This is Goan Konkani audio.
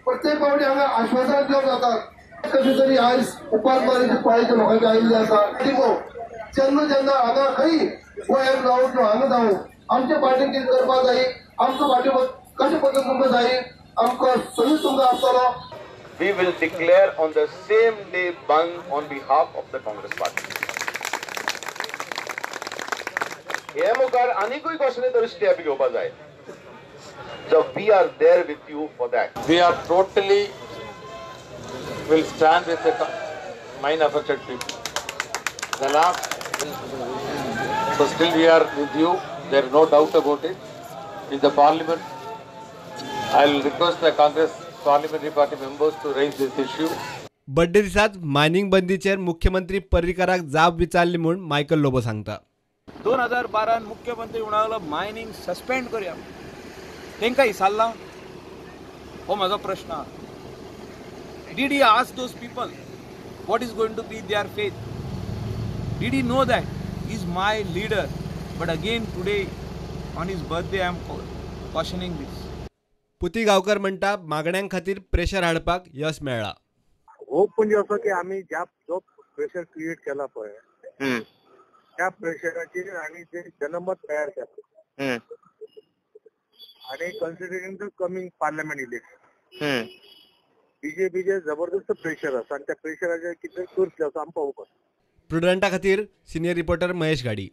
प्रत्येक फावटी हांगा आश्वासन दिवप जातात. कशी तरी आयज उपास मारीची पाळीच्या लोकांक आयिल्ली आसा. जेन्ना जेन्ना हांगा खंय गोंयांत जावं किंवा हांगा जावं आमच्या पार्टीन कितें करपाक जाय, आमचो पार्टी कशे पद्दतीन तुमकां जाय, आमकां सदींच तुमकां आसतलो. We will declare on the same day bandh on behalf of the Congress party. हे मुखार आनीकूय कसले तरी स्टेप घेवपा जाय. So we are there with you for that. We are totally will stand with the mine affected people. The last, so still we are with you. There is no doubt about it. In the parliament, I will request the Congress parliamentary party members to raise this issue. Birthday दिसाच मायनिंग बंदीचेर मुख्यमंत्री पर्रीकराक जाप विचारली म्हूण मायकल लोबो सांगता. 2012 मुख्यमंत्री म्हणालो मायनिंग सस्पेंड करूया, तांकां विचारलां? हो म्हजो प्रश्न. Did he ask those people what is going to be their faith? Did he know that he is my leader? But again today on his birthday I am cautioning this. Puti Gaonkar म्हणटा मागण्यां खातीर प्रेशर हाडपाक यश मेळ्ळा. होप म्हणजे असो की आमी ज्या जो प्रेशर क्रिएट केला पळय त्या प्रेशराचेर आनी जे जनमत तयार केला आणि considering the coming parliament election बीजेपीचे जबरदस्त प्रेशर आसा आनी त्या प्रेशराचेर कितें करतले असो आमकां होप आसा. प्रुडंटा खातीर सिनियर रिपोर्टर महेश घाडी.